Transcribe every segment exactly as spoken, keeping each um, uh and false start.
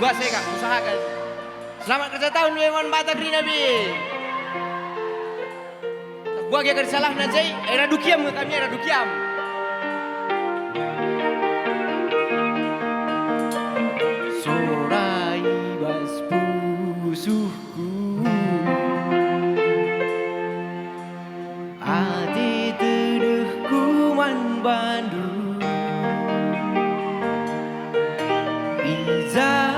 Kuasa kak, usahaken. Selamat kerja tahun, Wewan Batak Rinabi. Kuage kan salah na jai, era dukiam kami era dukiam. Sorai bas pusuhku. Ate tedehku man bandu, i ja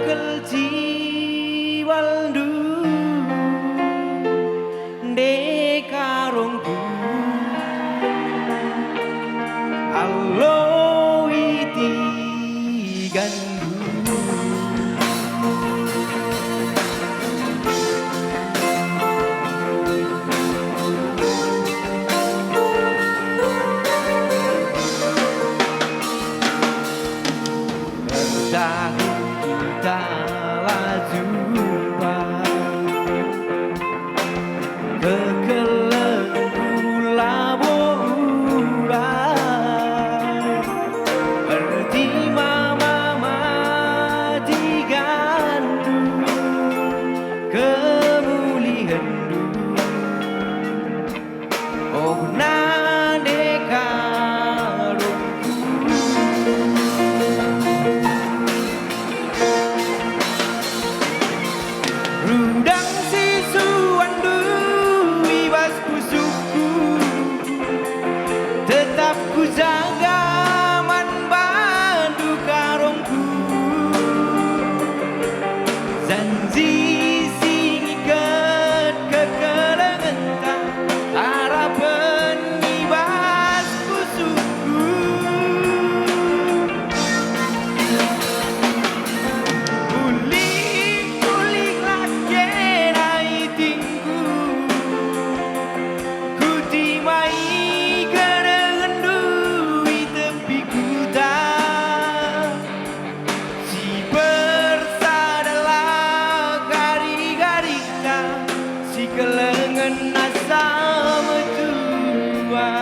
kal cibalndu, ndekarongku, alo itigan. Ertahun kita la jumpa. Kekelengenku labo urai, ertima mama tigandu, kemulihenndu, oh nande karungku. Rudang si suanndu i bas pusuhku, tetap kujaga man bandu karongku. Janji si ngiket kekelengenta, arapen i bas pusuhku. Ulih-ulihlah kena itingku, kutimai kerengenndu i tepi kuta. Si persadalah kari-karita, si kelengen asa metua.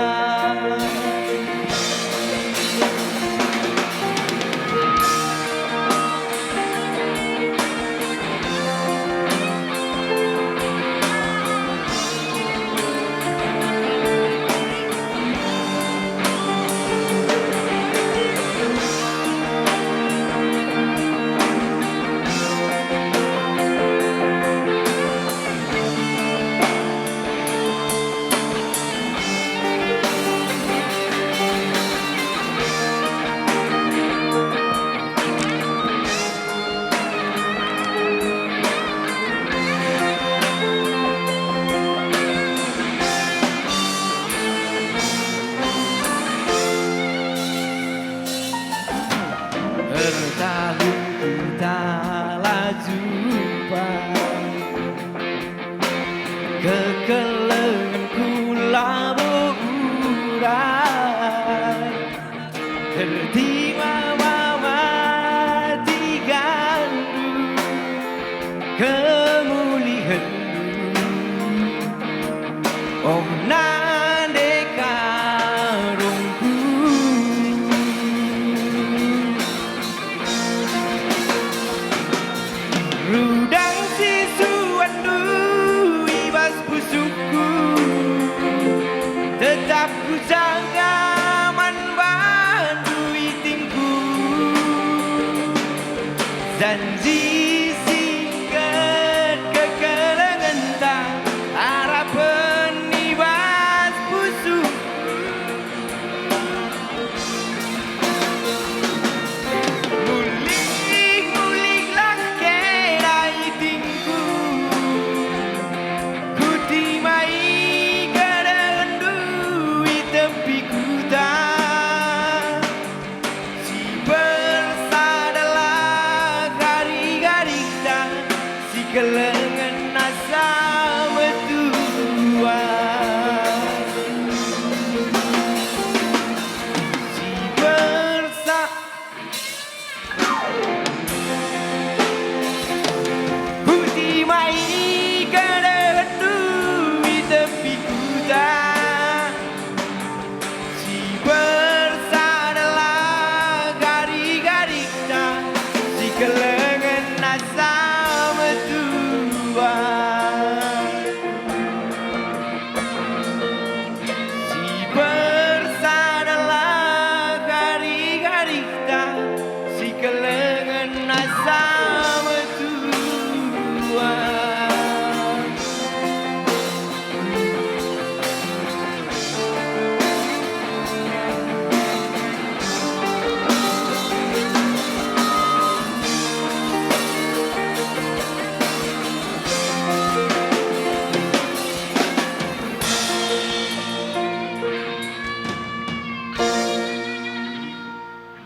Ertahun kita la jumpa, kekelengenku labo urai. Ertima mama tigandu, kemulihenndu, oh nande karungku. Rudang si suanndu i bas pusuhku, tetap kujaga man bandu itingku. Janji si ngiket kekelengenta, arapen i bas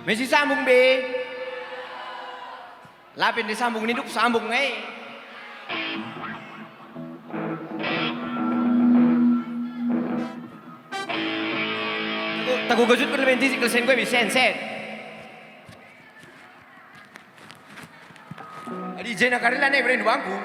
Mesi sambung be. Lapen disambung ninduk sambung ngai. Taku gajut ku leben tisik kelsen gue bisen sen. Adi jena karila ne beren bangku.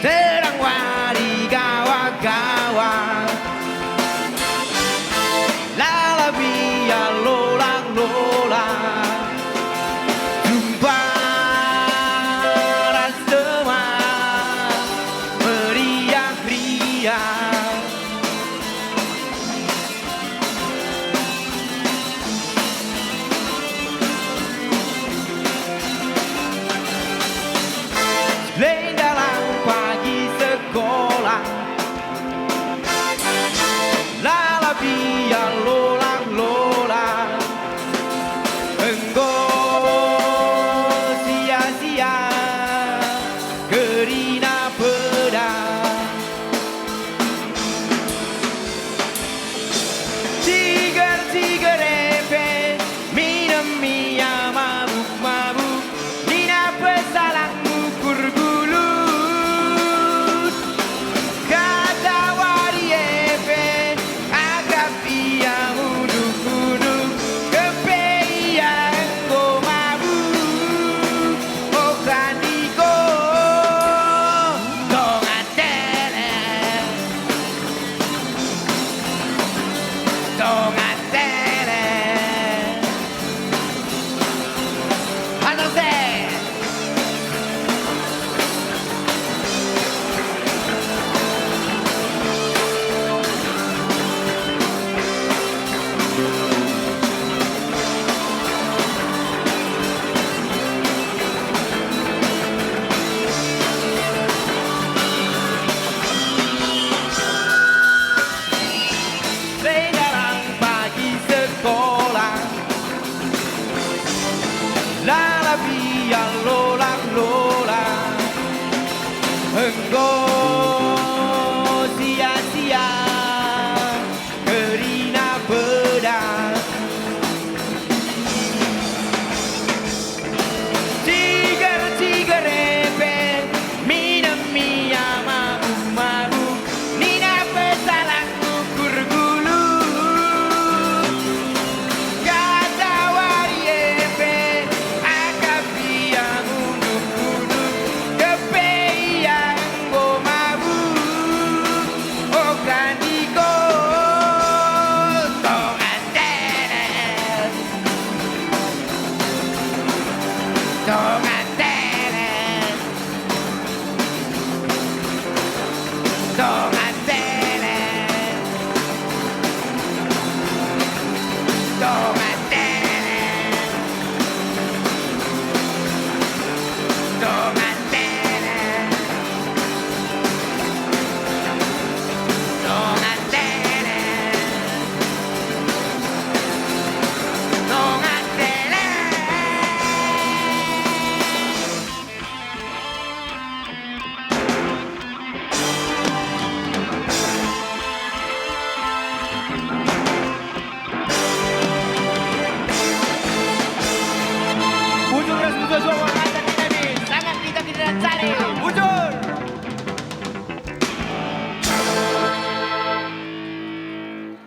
Terang wari gawa-gawa, lalap ia lolang-lolang. Jumpa ras teman meriah-riah.